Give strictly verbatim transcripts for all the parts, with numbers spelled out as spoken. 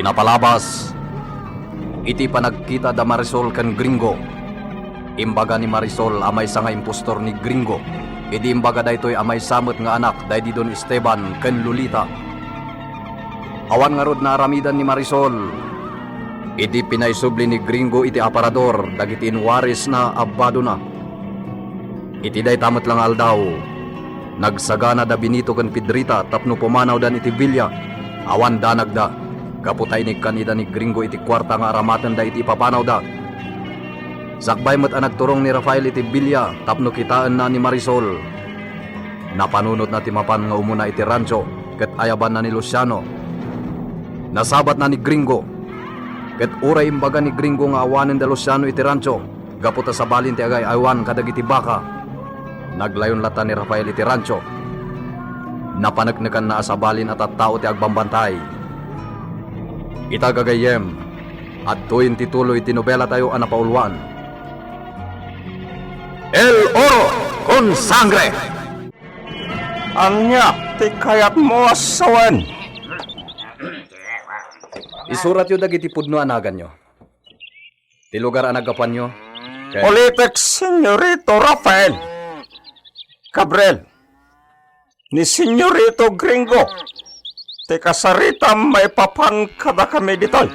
Napalabas iti panagkita da Marisol ken Gringo, imbaga ni Marisol a maysa nga impostor ni Gringo idi imbaga daytoy a maysa met nga anak daydi Don Esteban ken Lolita. Awan ngarud naaramidan ni Marisol idi pinaisubli ni Gringo iti aparador dagiti inwarisna a badona. Iti dayta met la nga aldaw, nagsagana da Benito ken Pedrita tapno pumanawdan iti villa. Awan danagda, gapu ta inikkan ida ni Gringo iti kuarta nga aramatenda iti ipapanawda. Sakbay met a nagturong ni Rafael iti villa tapno kitaenna ni Marisol, napanunotna ti mapan nga umuna iti rancho ket ayabanna ni Luciano. Nasabatna ni Gringo, ket uray imbaga ni Gringo nga awanen da Luciano iti rancho, gapu ta sabalin ti agay-aywan kadagiti baka. Naglayon latta ni Rafael iti rancho. Napaneknekanna a sabalin a tattao ti agbambantay. Ita, gagayyem, adtoyen ti tuloy ti nobelatayo a napauluan. El Oro con Sangre! Ania ti kayatmo a sawen? Isuratyo dagiti pudno a naganyo. Ti lugar a naggapuanyo. Ket ulitek, Senyorito Rafael. Gabriel, ni Senyorito Gringo, ti kasaritam maipapan kadakami ditoy.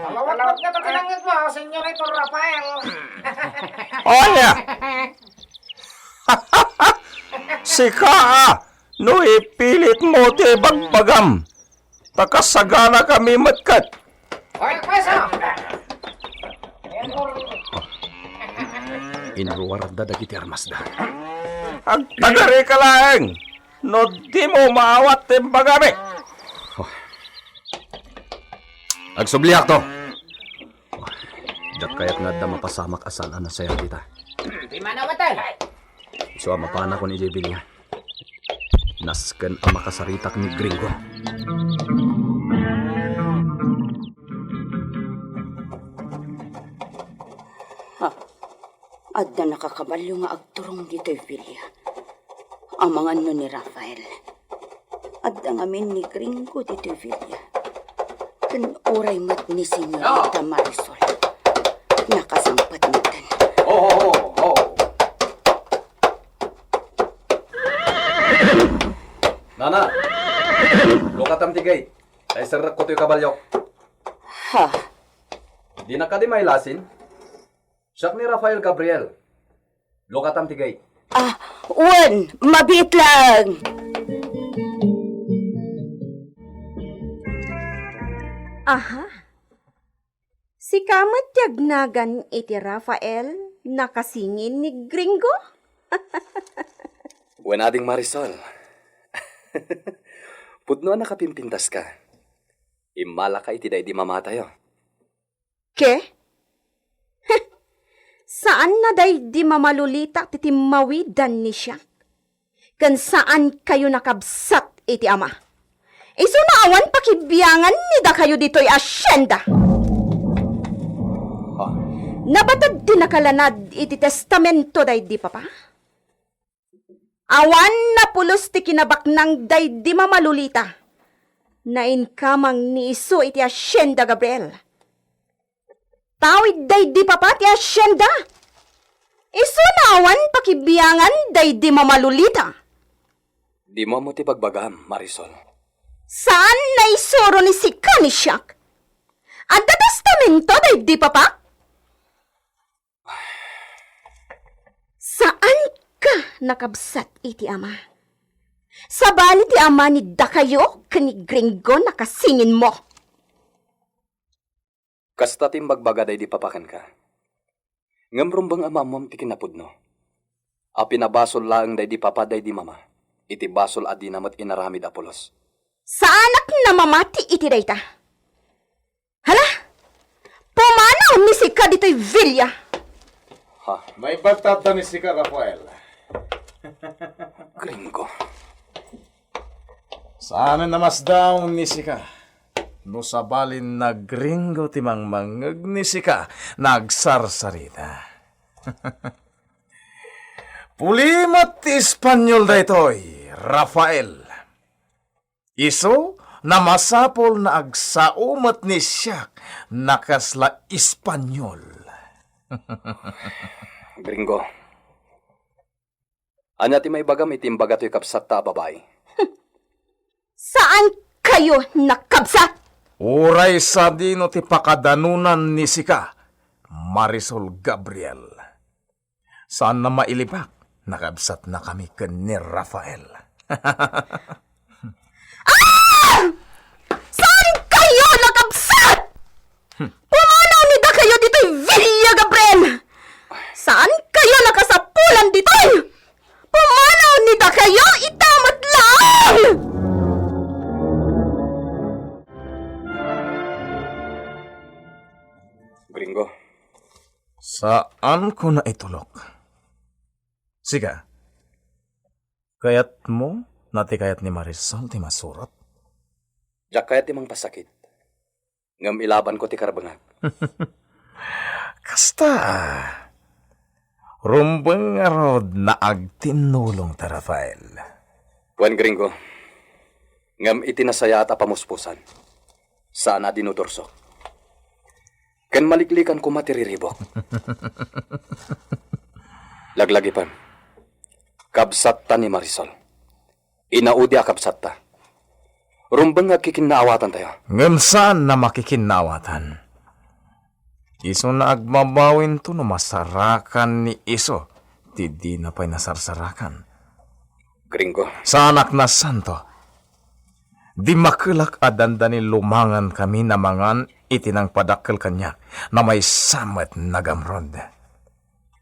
Alawat nga to kinangit mo, Senyorito Rafael. Oya! Sika a, no ipilit mo ti bagbagam, ta kasagana kami met ket. Oy, pweso! Inruarda dagiti armasda. Agtagarika laeng no dimo maawat ti bagami. Agsubliakto. Diak kayat nga adda mapasamak a saan a nasayaat ita. Di manawatan. Isu a mapanakon idiay villa. Nasken a makasaritak ni Gringo. Ha, adda nakakabalio nga agturong ditoy villa. Amangan no ni Rafael. Adda ngamin ni Gringo ditoy villa. Ken uray met ni Senyorita Marisol. Nakasangpet metten. Ho, ho, ho, ho. Nana, lukatam ti gate. Ta iserrekko toy kabaliok. Ha? Dina kadi mailasin? Siak ni Rafael Gabriel. Lukatam ti gate. Ah, wen, mabiit laeng. Aha. Sika met ti agnagan iti Rafael, nakasingin ni Gringo? Wen, Ading Marisol. Pudno a nakapimpintaska. Immalaka iti daydi mamatayo. Ke? Saanna daydi Mama Lolita ti timmawidan ni siak. Ken saankayo nakabsat iti ama. Isuna awan pakibiangan ni dakayo ditoy asienda. Ah. Nabated ti nakalanad iti testamento daydi papa. Awan napulos ti kinabaknang daydi Mama Lolita. Nainkamang ni isu iti asienda, Gabriel. Tawid daydi papa ti asienda. Isuna awan pakibiangan daydi Mama Lolita. Dimo ammo ti bagbagam, Marisol. Saan naisuro ni sika ni siak? Adda testamento daydi papa? Saanka nakabsat iti ama. Sabali ti ama ni dakayo ken ni Gringo nakasinginmo. Kasta ti imbagbaga daydi papa kenka. Ngem rumbeng a maammom ti kinapudno. A pinabasol laeng daydi papa daydi mama, iti basol a dina met inaramid a pulos. Saanak a mamati iti dayta. Hala! Pumanaw ni sika ditoy villa! Ha? Maibagta adda ni sika, Rafael. Gringo. Saanen a masdaw ni sika. No sabalin na Gringo ti mangmangngeg ni sika, nagsarsarita. Puli met ti Espanyol daytoy, Rafael. Isu, na masapul nga agsao met ni siak nga kasla Espanyol. Gringo, ania ti maibagam iti imbaga toy kabsatta a babai? Saan kayo nakabsat? Uray sadino ti pakadanunan ni sika, Marisol Gabriel. Saanna mailibak, nakabsatnakami ken ni Rafael. Ah! Saan kayo nakabsat? Pumanaw ni dakayo ditoy villa, Gabriel! Saan kayo nakasapulan ditoy? Pumanaw ni dakayo ita met laeng! Gringo. Saan ko na itulok. Sika, kayatmo na ti kayat ni Marisol ti masurat? Diak kayat ti mangpasakit. Ngem ilabanko ti karbengak. Kasta, rumbeng ngarud nga agtinnulongta, Rafael. Wen, Gringo. Ngem iti nasayaat a pamuspusan, saan a dinudursok. Ken maliklikan koma ti riribuk. Laglagipem, kabsatta ni Marisol. Inaudi a kabsatta. Rumbeng nga agkikinnaawatantayo. Ngem saan a makikinnaawatan. Isu nga agbabawiento no masarakan ni isu ti dina pay nasarsarakan. Gringo. Saanak a santo. Dimmakelak a dandani lumangankami nga mangan iti nangpadakkel kaniak nga maysa met nga gamrud.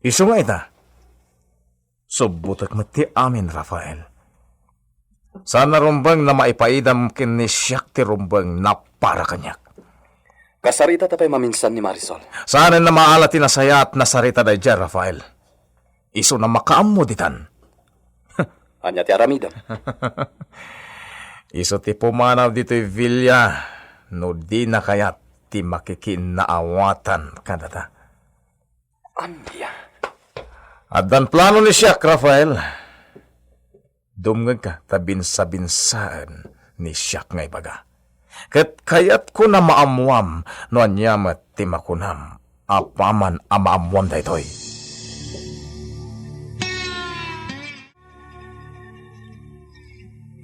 Isu nga ita, subbotek met ti amin, Rafael. Saan a rumbeng nga maipaidam ken ni siak ti rumbeng nga para kaniak. Kasaritata pay maminsan ni Marisol. Saan a maala ti nasayaat a sarita daydiay, Rafael. Isu nga makaammo ditan. Ania ti aramidem? Isu ti pumanaw ditoy villa no dina kayat ti makikinnaawatan kadata. Ania? Addan plano ni siak, Rafael. Dumngegka ta binsabinsaen ni siak nga ibaga. Ket kayatko a maammuam no ania met ti makunam apaman a maammuam daytoy.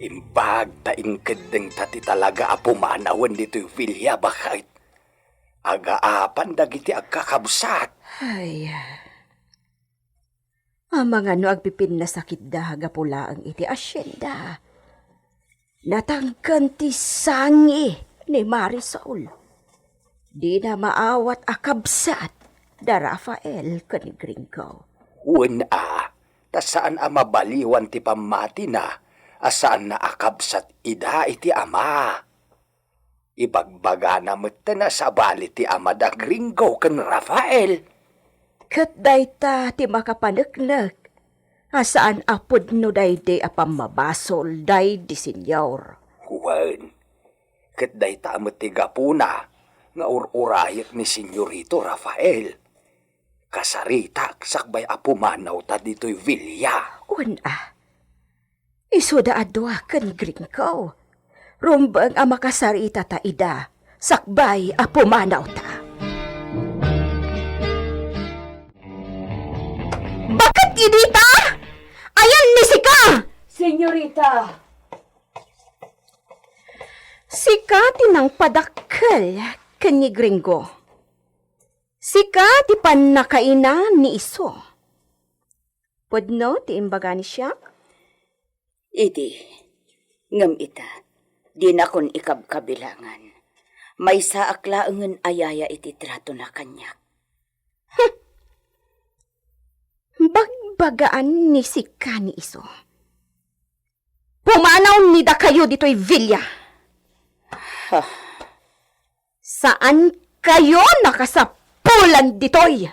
Imbag ta inkeddengta ti talaga a pumanawen ditoy villa, baket. Agaapan dagiti agkakabsat. Ay, amangan no agpipinnasakitda gapu laeng iti asienda. Natangken ti sangi ni Marisol. Dina maawat a kabsat da Rafael ken ni Gringo. Wen a, ta saan a mabaliwan ti pammatina a saanna a kabsat ida iti ama. Ibagbagana metten a sabali ti ama da Gringo ken Rafael. Ket dayta ti makapaneknek a saan a pudno daydi a pammabasol daydi Señor. Wen, ket dayta met ti gapuna nga ur-urayek ni Señorito Rafael. Kasaritak sakbay a pumanawta ditoy villa. Wen a. Isuda a dua ken Gringo. Rumbeng a makasaritata ida sakbay a pumanawta. Baket idi ta? Ayan ni sika! Señorita! Sika ti nangpadakkel ken ni Gringo. Sika ti pannakaina ni isu. Pudno ti imbaga ni siak? Idi, ngem ita, dinakon ikabkabilangan. Maysaak laengen a yaya iti tratona kaniak. Hm! Bagbagaan ni sika ni isu. Pumanaw ni dakayo ditoy villa. Ha? Saan kayo nakasapulan ditoy?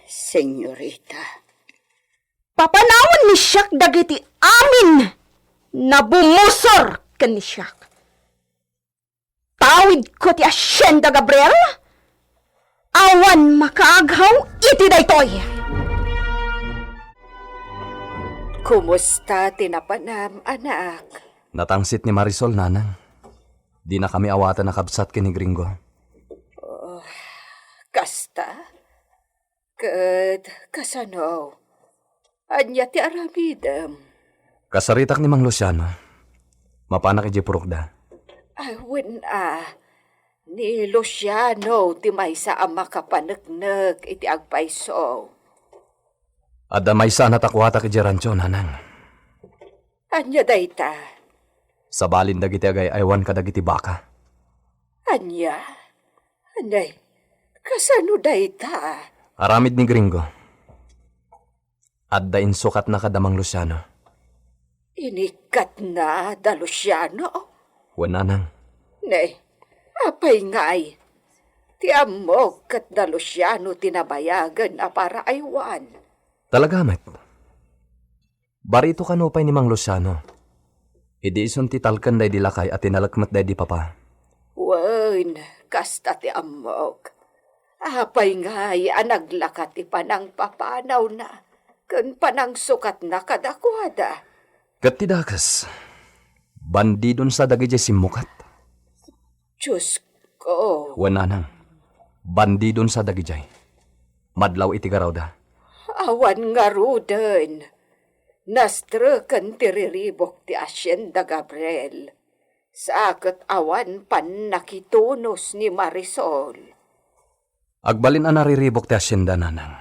Señorita. Papanawen ni siak dagiti amin a bumusor ken ni siak. Tawidko ti asienda, Gabriel. Awan makaaghaw iti daytoy. Kumusta ti napanam, anak? Natangsit ni Marisol, nanang. Dinakami awaten a kabsat ken ni Gringo. Oh, kasta? Ket kasano? Ania ti aramidem? Kasaritak ni Mang Luciano. Mapanak idiay purokda. Ay, wen a. Ni Luciano ti maysa a makapaneknek iti agpayso. Adda maysa a natakuatak idiay rancho, nanang. Ania dayta? Sabalin dagiti agay-aywan kadagiti baka. Ania? Anay, kasano dayta? Aramid ni Gringo. Adda insukatna kada Mang Luciano. Inikkatna da Luciano? Wen, nanang. Ne, apay ngay? Ti ammok ket da Luciano ti nabayagen a paraaywan. Talaga met. Barito kano pay ni Mang Luciano. Idi isun ti talken daydi lakay a tinalek met daydi papa. Wen, kasta ti ammok. Apay ngay a naglaka ti panangpapanawna ken panangsukatna kadakuada? Ket ti dakes, bandidon sa dagidiay simmukat. Diosko. Wen, nanang, bandidon sa dagidiay. Madlaw iti garawda. Awan ngaruden. Nastreken ti riribuk ti Hacienda Gabriel. Sa ket awan pannakitunos ni Marisol. Agbalin a nariribuk ti hacienda, nanang.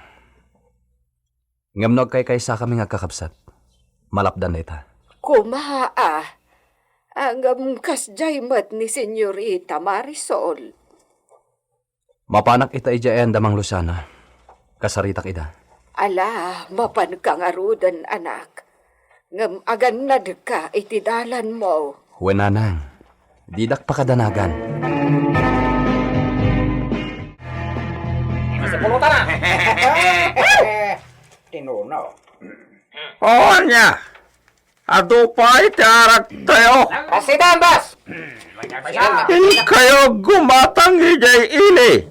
Ngem no agkaykaysakami nga agkakabsat, malapdan dayta. Koma a, ngem kasdiay met ni Senyorita Marisol. Mapanak ita idiay ayan da Mang Luciano. Kasaritak ida. Ala, mapanka ngaruden, anak. Ngem agannadka iti dalanmo. Wen, nanang, didak pakadanagan. Tinuna. O, ania? Adu pay ti araktayo. President, boss! Inkayo gumatang idiay ili.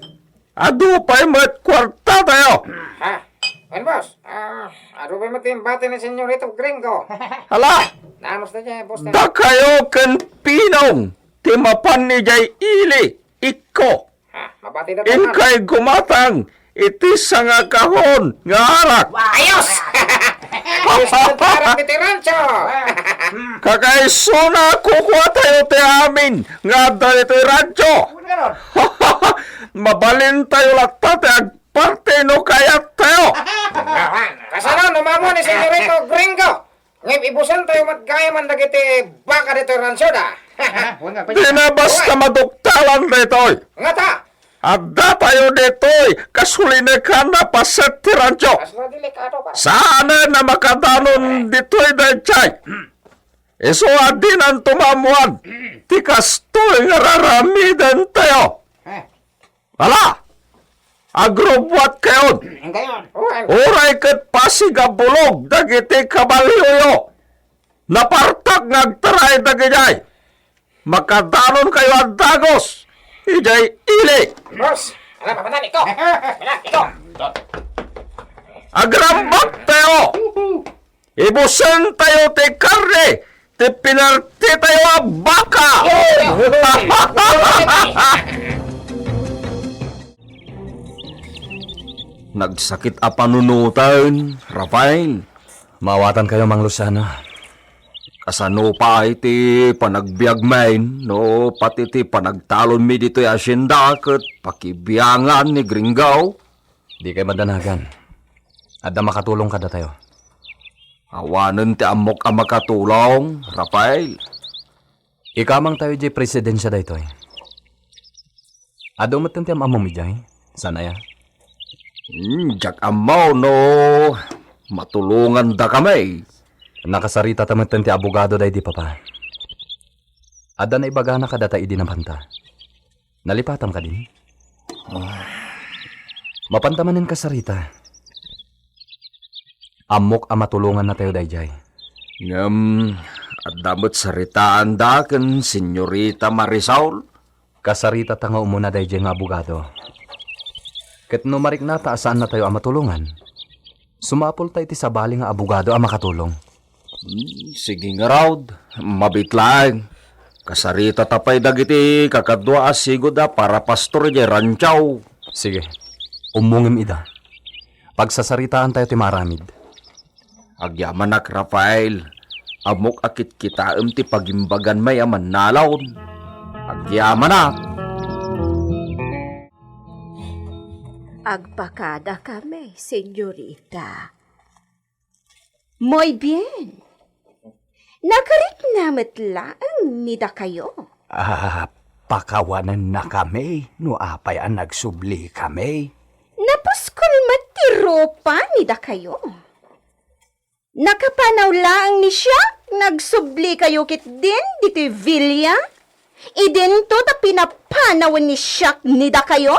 Adu pay met kuartatayo. Ha? Wen, boss. Ah, adu pay met ti imbati ni Senyorito Gringo. Hala! Nanos na dyan, boss. Dakayo ken Pinong ti mapan idiay ili. Ikko. Ha, mabati na tayo. Inkay gumatang iti sangakahon nga arak. Ayos! Ayos na ti arak ditoy rancho. Kakaisuna, kukuatayo ti amin nga adda ditoy rancho. Mabalintayo latta ti agparte no kayattayo. Kasano no mamo ni Senyorito Gringo? Ngem ibusentayo met gayam dagiti baka ditoy ranchoda. Dina basta maduktalan ditoy. Ngata? Addatayo ditoy, kasulinekan a paset ti rancho. Kasla delikado, pare. Saanen a makadanon ditoy daydiay. Isu a dinanto maammuan ti kastoy nga raramidentayo. Eh. Ala! Agrubbuatkayon! Inkayon! Uray ket pasig a bulog dagiti kabalioyo! Napartak nga agtaray dagidiay! Makadanonkayo a dagus idiay ili! Boss! Ala, papanan, ikaw! Ala, ikaw! Agrambaktayo! Ibusentayo ti karne ti pinartitayo a baka! Nagsakit a panunoten, Rafael. Maawatankayo, Mang Luciano. Kasano pay ti panagbiagmin no pati ti panagtalonmi ditoy hacienda ket pakibiangan ni Gringo? Dikay madanagan. Adda makatulong kadatayo. Awanen ti ammok a makatulong, Rafael. Ikamangtayo idiay presidensia daytoy. Adu metten ti am-ammom idiay, saan aya? Hmm, diak ammo no matulongandakami. Nakasaritata metten ti abogado daydi papa. Adda naibagana kadata idi napanta. Nalipatam kadin? Ah. Mapanta manen kasarita. Ammok a matulongannatayo daydiay. Ngem, adda met saritaanda ken Senyorita Marisol? Kasaritata nga umuna daydiay nga abogado. Ket no mariknata a saannatayo a matulongan, sumapulta iti sabali nga abogado a makatulong. Hmm, sige ngarud, mabiit laeng. Kasaritata pay dagiti kakadua a sigud a parapastor idiay rancho. Sige, ummongem ida. Pagsasaritaantayo ti maaramid. Agyamanak, Rafael. Ammok a kitkitaem ti pagimbaganmi a mannalaon. Agyamanak. Agpakadakami, senyorita. Muy bien. Nakarikna met laeng ni dakayo. Ah, pakawanennakami no apay a nagsublikami. Napuskol met ti rupa ni dakayo. Nakapanaw laeng ni siak, nagsublikayo ketdin ditoy villa. Idinto ta pinapanawen ni siak ni dakayo.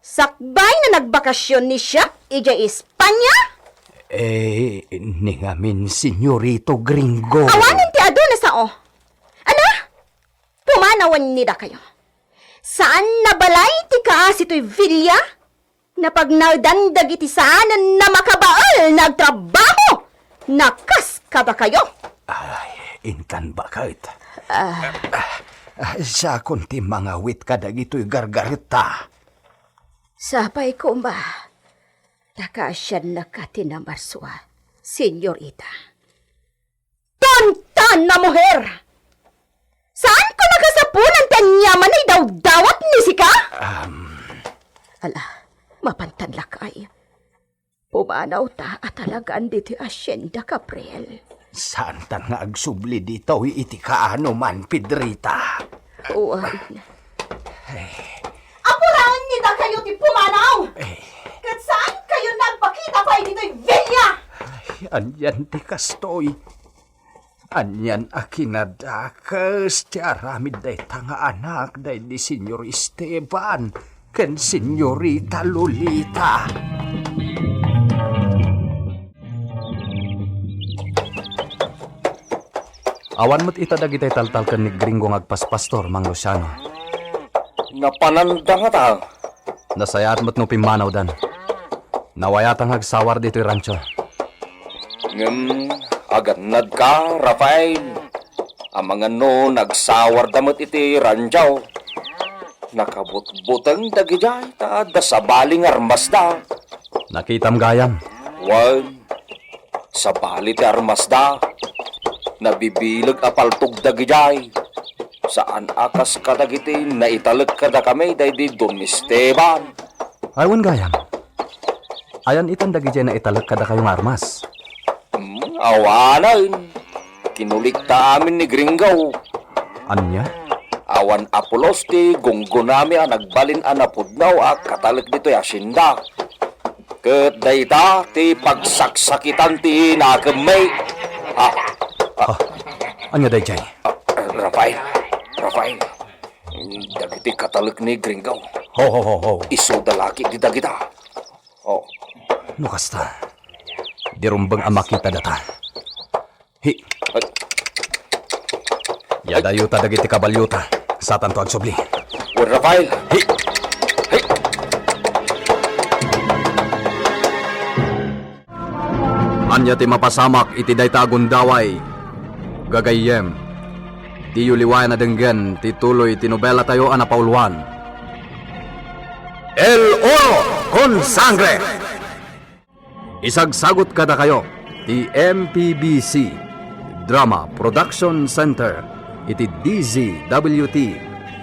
Sakbay na nagbakasyon ni siak idiay Espanya? Eh, ni ngamin, Senyorito Gringo. Awanen ti adu a sao. Ala, pumanawen ni dakayo. Saan a balay ti kaasi toy villa? Napagnaedan dagiti saanen a makabael nga agtrabaho. Nakas kadakayo. Ay, intan baket. Ah. Ah, siakon ti mangawit kadagitoy gargaretta. Sapay koma, ta kaasiannaka ti namarsua, senyorita. Tuntan a muher! Saanko a kasapulan ti aniaman a idawdawat ni sika? Um. Ala, mapantan lakay. Pumanawta a talagaan ditoy asienda, Gabriel. Saantan nga agsubli ditoy iti kaano man, Pedrita. Wen. Ay. Apuraen ni dakayo ti pumanaw! Eh. Ket saankayo nga agpakita pay ditoy villa! Ay, anian ti kastoy? Anian a kinadakes ti aramid dayta nga anak daydi Senyor Esteban ken Senyorita Lolita. Awan met ita dagitay taltalken ni Gringo nga agpaspastor, Mang Luciano. Napananda ngata. Nasayaat met no pimmanawdan. Nawayatan nga agsawar ditoy rancho. Ngem agannadka, Rafael. Amangan no nagsawarda met iti rancho. Nakabutbuteng dagidiay ta adda sabali nga armasda. Nakitam gayam. Wen, sabali ti armasda. Nabibileg a paltog dagidiay. Saan a kas kadagiti naitalek kadakami daydi Don Esteban. Ay, wen gayam. Ayan itan dagidiay naitalek kadakayo nga armas? Hmm, awanen. Kinulikta amin ni Gringo. Ania? Awan a pulos ti gunggonami a nagbalin a napudno a katalek ditoy asienda. Ket dayta ti pagsaksakitan ti nakemmi. Ah, ah. Ah, ania daydiay? Ah, Rafael, Rafael. Dagiti katalek ni Gringo. Ho, ho, ho, ho. Isuda la ketdi dagita. Oh. No kasta, di rumbeng a makita data. Hi. Ay. Yadayota dagiti kabalyota. Satanto agsubli. Wen, Rafael. Hi. Hi. Ania ti mapasamak iti dayta a gundaway? Gagayyem, diyo liwayan a denggen ti tuloy ti nobelatayo a napauluan, El Oro con Sangre. Isagsagut kadakayo ti M P B C Drama Production Center iti D Z W T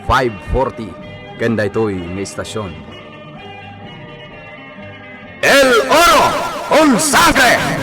five forty ken daytoy nga istasion. El Oro con Sangre!